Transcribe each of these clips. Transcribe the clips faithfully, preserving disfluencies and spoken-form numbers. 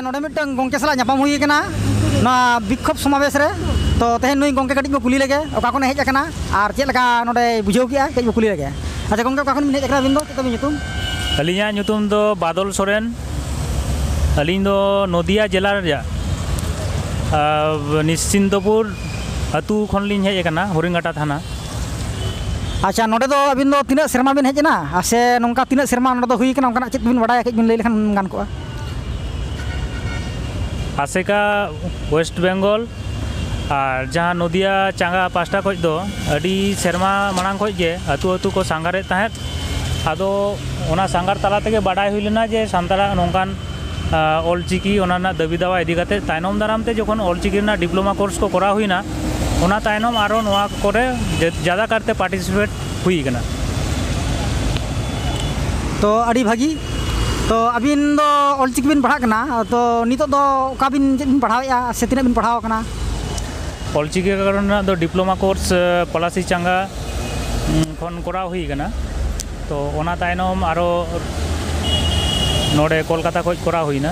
ᱱᱚᱰᱮ ᱢᱤᱫᱴᱟᱝ ᱜᱚᱝᱠᱮ ᱥᱟᱞᱟᱜ ᱧᱟᱯᱟᱢ ᱦᱩᱭ ᱟᱠᱟᱱᱟ ᱱᱚᱣᱟ ᱵᱤᱠᱠᱷᱳᱵ ᱥᱚᱢᱟᱵᱮᱥ ᱨᱮ᱾ ᱛᱚ ᱛᱮᱦᱮᱧ ᱱᱩᱭ ᱜᱚᱝᱠᱮ ᱠᱟᱹᱴᱤᱡ ᱵᱚ ᱠᱩᱞᱤ ᱞᱮᱜᱮ, ᱚᱠᱟ ᱠᱷᱚᱱᱮ ᱦᱮᱡ ᱟᱠᱟᱱᱟ ᱟᱨ ᱪᱮᱫ ᱞᱮᱠᱟ ᱱᱚᱰᱮᱭ ᱵᱩᱡᱷᱟᱹᱣ ᱠᱮᱜᱼᱟ, ᱠᱟᱹᱡ ᱵᱚ ᱠᱩᱞᱤ ᱞᱮᱜᱮ᱾ ᱟᱪᱪᱷᱟ ᱜᱚᱝᱠᱮ, ᱚᱠᱟ ᱠᱷᱚᱱ ᱵᱤᱱ ᱦᱮᱡ ᱟᱠᱟᱱᱟ ᱟᱹᱵᱤᱱ ᱫᱚ? ᱪᱮᱫ ᱛᱟᱵᱤᱱ ᱧᱩᱛᱩᱢ? ᱟᱹᱞᱤᱧᱟᱜ ᱧᱩᱛᱩᱢ ᱫᱚ ᱵᱟᱫᱚᱞ ᱥᱚᱨᱮᱱ᱾ ᱟᱹᱞᱤᱧ ᱫᱚ ᱱᱚᱫᱤᱭᱟ ᱡᱮᱞᱟ ᱨᱮᱭᱟᱜ, ᱟᱨ, ᱱᱤᱥᱪᱤᱱᱛᱚᱯᱩᱨ ᱟᱹᱛᱩ ᱠᱷᱚᱱ ᱞᱤᱧ ᱦᱮᱡ ᱟᱠᱟᱱᱟ, ᱦᱚᱨᱤᱝᱜᱟᱴᱟ ᱛᱷᱟᱱᱟ᱾ ᱟᱪᱪᱷᱟ, ᱱᱚᱰᱮ ᱫᱚ ᱟᱹᱵᱤᱱ ᱫᱚ ᱛᱤᱱᱟᱹᱜ ᱥᱮᱨᱢᱟ ᱵᱤᱱ ᱦᱮᱡ ᱮᱱᱟ? ᱟᱨ ᱥᱮ ᱱᱚᱝᱠᱟ ᱛᱤᱱᱟᱹᱜ ᱥᱮᱨᱢᱟ ᱱᱚᱰᱮ ᱫᱚ ᱦᱩᱭ ᱟᱠᱟᱱᱟ, ᱚᱱᱠᱟᱱᱟᱜ ᱪᱮᱫ ᱵᱤᱱ ᱵᱟᱰᱟᱭᱟ, ᱠᱟᱹᱡ ᱵᱤᱱ ᱞᱟᱹᱭ ᱞᱮᱠᱷᱟᱱ ᱜᱟᱱ ᱠᱚᱜᱼᱟ᱾ ᱟᱥᱮᱠᱟ, ᱳᱭᱮᱥᱴ ᱵᱮᱝᱜᱚᱞ, ᱟᱨ ᱡᱟᱦᱟᱸ ᱱᱚᱫᱤᱭᱟ ᱪᱟᱸᱜᱟ ᱯᱟᱥᱴᱟ ᱠᱷᱚᱡ ᱫᱚ ᱟᱹᱰᱤ ᱥᱮᱨᱢᱟ ᱢᱟᱲᱟᱝ ᱠᱷᱚᱡ ᱜᱮ ᱟᱹᱛᱩ ᱟᱹᱛᱩ ᱠᱚ ᱥᱟᱸᱜᱷᱟᱨᱮᱫ ᱛᱟᱦᱮᱸᱫ᱾ ᱟᱫᱚ ᱚᱱᱟ ᱥᱟᱸᱜᱷᱟᱨ ᱛᱟᱞᱟ ᱛᱮᱜᱮ ᱵᱟᱰᱟᱭ ᱦᱩᱭ ᱞᱮᱱᱟ ᱡᱮ ᱥᱟᱱᱛᱟᱲᱟᱜ ᱱᱚᱝᱠᱟᱱ, ᱟ, ᱚᱞᱪᱤᱠᱤ ᱚᱱᱟ ᱨᱮᱱᱟᱜ ᱫᱟᱹᱵᱤ ᱫᱟᱣᱟ ᱤᱫᱤ ᱠᱟᱛᱮ᱾ ᱛᱟᱭᱱᱚᱢ ᱫᱟᱨᱟᱢ ᱛᱮ ᱡᱚᱠᱷᱚᱱ ᱚᱞᱪᱤᱠᱤ ᱨᱮᱱᱟᱜ ᱰᱤᱯᱞᱳᱢᱟ ᱠᱳᱨᱥ ᱠᱚ ᱠᱚᱨᱟᱣ ᱦᱩᱭᱱᱟ, ᱚᱱᱟ ᱛᱟᱭᱱᱚᱢ ᱟᱨᱚ ᱱᱚᱣᱟ ᱠᱚᱨᱮ ᱡᱟ-, ᱡᱟᱫᱟ ᱠᱟᱨᱛᱮ ᱯᱟᱨᱴᱤᱥᱤᱯᱮᱴ ᱦᱩᱭ ᱠᱟᱱᱟ᱾ ᱛᱚ ᱟᱹᱰᱤ ᱵᱷᱟᱹᱜᱤ᱾ ᱛᱚ ᱟᱹᱵᱤᱱ ᱫᱚ ᱚᱞᱪᱤᱠᱤ ᱵᱤᱱ ᱯᱟᱲᱦᱟᱜ ᱠᱟᱱᱟ, ᱛᱚ ᱱᱤᱛᱚᱜ ᱫᱚ ᱚᱠᱟ ᱵᱤᱱ, ᱪᱮᱫ ᱵᱤᱱ ᱯᱟᱲᱦᱟᱣᱮᱫᱼᱟ ᱥᱮ ᱛᱤᱱᱟᱹᱜ ᱵᱤᱱ ᱯᱟᱲᱦᱟᱣ ᱟᱠᱟᱱᱟ? ᱚᱞᱪᱤᱠᱤ ᱠᱟᱨᱚᱱ ᱨᱮᱱᱟᱜ ᱫᱚ ᱰᱤᱯᱞᱳᱢᱟ ᱠᱳᱨᱥ, ᱮ, ᱯᱚᱞᱟᱥᱤ ᱪᱟᱸᱜᱟ, ᱩᱢ, ᱠᱷᱚᱱ ᱠᱚᱨᱟᱣ ᱦᱩᱭ ᱠᱟᱱᱟ᱾ ᱛᱚ ᱚᱱᱟ ᱛᱟᱭᱱᱚᱢ ᱟᱨᱚ ᱱᱚᱰᱮ ᱠᱳᱞᱠᱟᱛᱟ ᱠᱷᱚᱱ ᱠᱚᱨᱟᱣ ᱦᱩᱭᱱᱟ᱾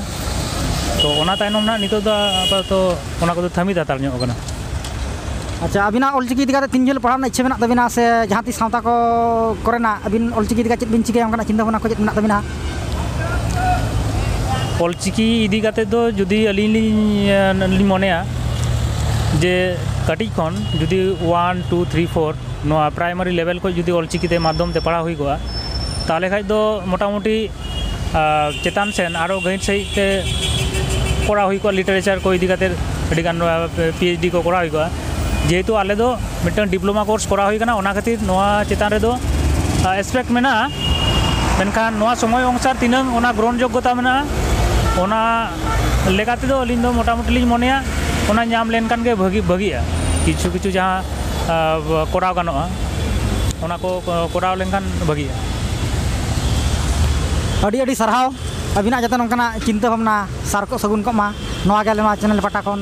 ᱛᱚ ᱚᱱᱟ ᱛᱟᱭᱱᱚᱢ ᱱᱟᱜ ᱱᱤᱛᱚᱜ ᱫᱚ ᱟᱯᱟᱛᱚᱛᱚ ᱚᱱᱟ ᱠᱚᱫᱚ ᱛᱷᱟᱹᱢᱤᱫ ᱦᱟᱛᱟᱲ ᱧᱚᱜ ᱠᱟᱱᱟ᱾ ᱟᱪᱪᱷᱟ, ᱟᱹᱵᱤᱱᱟᱜ ᱚᱞᱪᱤᱠᱤ ᱤᱫᱤ ᱠᱟᱛᱮ ᱛᱤᱱ ᱡᱷᱟᱹᱞ ᱯᱟᱲᱦᱟᱣ ᱨᱮᱱᱟᱜ ᱤᱪᱪᱷᱟᱹ ᱢᱮᱱᱟᱜ ᱛᱟᱹᱵᱤᱱᱟ, ᱥᱮ ᱡᱟᱦᱟᱸ ᱛᱤᱥ ᱥᱟᱶᱛᱟ ᱠᱚ ᱠᱚᱨᱮᱱᱟᱜ ᱟᱹᱵᱤᱱ ᱚᱞᱪᱤᱠᱤ ᱤᱫᱤ ᱠᱟᱛᱮ ᱪᱮᱫ ᱵᱤᱱ ᱪᱤᱠᱟᱹᱭᱟ, ᱚᱱᱠᱟᱱᱟᱜ ᱪᱤᱱᱛᱟᱹ ᱵᱷᱟᱵᱽᱱᱟ ᱠᱚ ᱪᱮᱫ ᱢᱮᱱᱟᱜ ᱛᱟᱹᱵᱤᱱᱟ? ᱚᱞᱪᱤᱠᱤ ᱤᱫᱤ ᱠᱟᱛᱮ ᱫᱚ ᱡᱩᱫᱤ ᱟᱹᱞᱤᱧ ᱞᱤᱧ, ᱮ, ᱞᱤᱧ ᱢᱚᱱᱮᱭᱟ ᱡᱮ ᱠᱟᱹᱴᱤᱡ ᱠᱷᱚᱱ ᱡᱩᱫᱤ one, two, three, four ᱱᱚᱣᱟ ᱯᱨᱟᱭᱢᱟᱨᱤ ᱞᱮᱵᱮᱞ ᱠᱷᱚᱱ ᱡᱩᱫᱤ ᱚᱞᱪᱤᱠᱤ ᱛᱮ ᱢᱟᱫᱽᱫᱷᱚᱢ ᱛᱮ ᱯᱟᱲᱦᱟᱣ ᱦᱩᱭ ᱠᱚᱜᱼᱟ, ᱛᱟᱦᱚᱞᱮ ᱠᱷᱟᱡ ᱫᱚ ᱢᱚᱴᱟᱢᱩᱴᱤ ᱟᱨ ᱪᱮᱛᱟᱱ ᱥᱮᱱ ᱟᱨᱚ ᱜᱟᱹᱦᱤᱨ ᱥᱟᱺᱦᱤᱡ ᱛᱮ ᱠᱚᱨᱟᱣ ᱦᱩᱭ ᱠᱚᱜᱼᱟ, ᱞᱤᱴᱟᱨᱮᱪᱟᱨ ᱠᱚ ᱤᱫᱤ ᱠᱟᱛᱮ ᱟᱹᱰᱤᱜᱟᱱ, ᱟᱨ, ᱯᱤ ᱮᱭᱤᱪ ᱰᱤ ᱠᱚ ᱠᱚᱨᱟᱣ ᱦᱩᱭ ᱠᱚᱜᱼᱟ᱾ ᱡᱮᱦᱮᱛᱩ ᱟᱞᱮ ᱫᱚ ᱢᱤᱫᱴᱟᱝ ᱰᱤᱯᱞᱳᱢᱟ ᱠᱳᱨᱥ ᱠᱚᱨᱟᱣ ᱦᱩᱭ ᱠᱟᱱᱟ, ᱚᱱᱟ ᱠᱷᱟᱹᱛᱤᱨ ᱱᱚᱣᱟ ᱪᱮᱛᱟᱱ ᱨᱮᱫᱚ, ᱟᱨ, ᱮᱥᱯᱮᱠᱴ ᱢᱮᱱᱟᱜᱼᱟ, ᱢᱮᱱᱠᱷᱟᱱ ᱱᱚᱣᱟ ᱥᱚᱢᱚᱭ ᱚᱱᱩᱥᱟᱨ ᱛᱤᱱᱟᱹᱝ ᱚᱱᱟ ᱜᱨᱚᱦᱚᱱ ᱡᱳᱜᱽᱜᱚᱛᱟ ᱢᱮᱱᱟᱜᱼᱟ, ᱚᱱᱟ ᱞᱮᱠᱟ ᱛᱮᱫᱚ ᱟᱹᱞᱤᱧ ᱫᱚ ᱢᱚᱴᱟᱢᱩᱴᱤ ᱞᱤᱧ ᱢᱚᱱᱮᱭᱟ ᱚᱱᱟ ᱧᱟᱢ ᱞᱮᱱᱠᱷᱟᱱ ᱜᱮ ᱵᱷᱟᱹᱜᱤ, ᱵᱷᱟᱹᱜᱤᱜᱼᱟ᱾ ᱠᱤᱪᱷᱩ ᱠᱤᱪᱷᱩ ᱡᱟᱦᱟᱸ, ᱟᱨ, ᱠᱚᱨᱟᱣ ᱜᱟᱱᱚᱜᱼᱟ, ᱚᱱᱟ ᱠᱚ, ᱠᱚᱨᱟᱣ ᱞᱮᱱᱠᱷᱟᱱ ᱵᱷᱟᱹᱜᱤᱜᱼᱟ᱾ ᱟᱹᱰᱤ ᱟᱹᱰᱤ ᱥᱟᱨᱦᱟᱣ᱾ ᱟᱹᱵᱤᱱᱟᱜ ᱡᱟᱛᱮ ᱱᱚᱝᱠᱟᱱᱟᱜ ᱪᱤᱱᱛᱟᱹ ᱵᱷᱟᱵᱽᱱᱟ ᱥᱟᱨ ᱠᱚᱜ ᱥᱟᱹᱜᱩᱱ ᱠᱚᱜ ᱢᱟ, ᱱᱚᱣᱟ ᱜᱮ ᱟᱞᱮ ᱱᱚᱣᱟ ᱪᱮᱱᱮᱞ ᱯᱟᱦᱴᱟ ᱠᱷᱚᱱ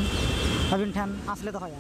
ᱟᱹᱵᱤᱱ ᱴᱷᱮᱱ ᱟᱸᱥ ᱞᱮ ᱫᱚᱦᱚᱭᱟ᱾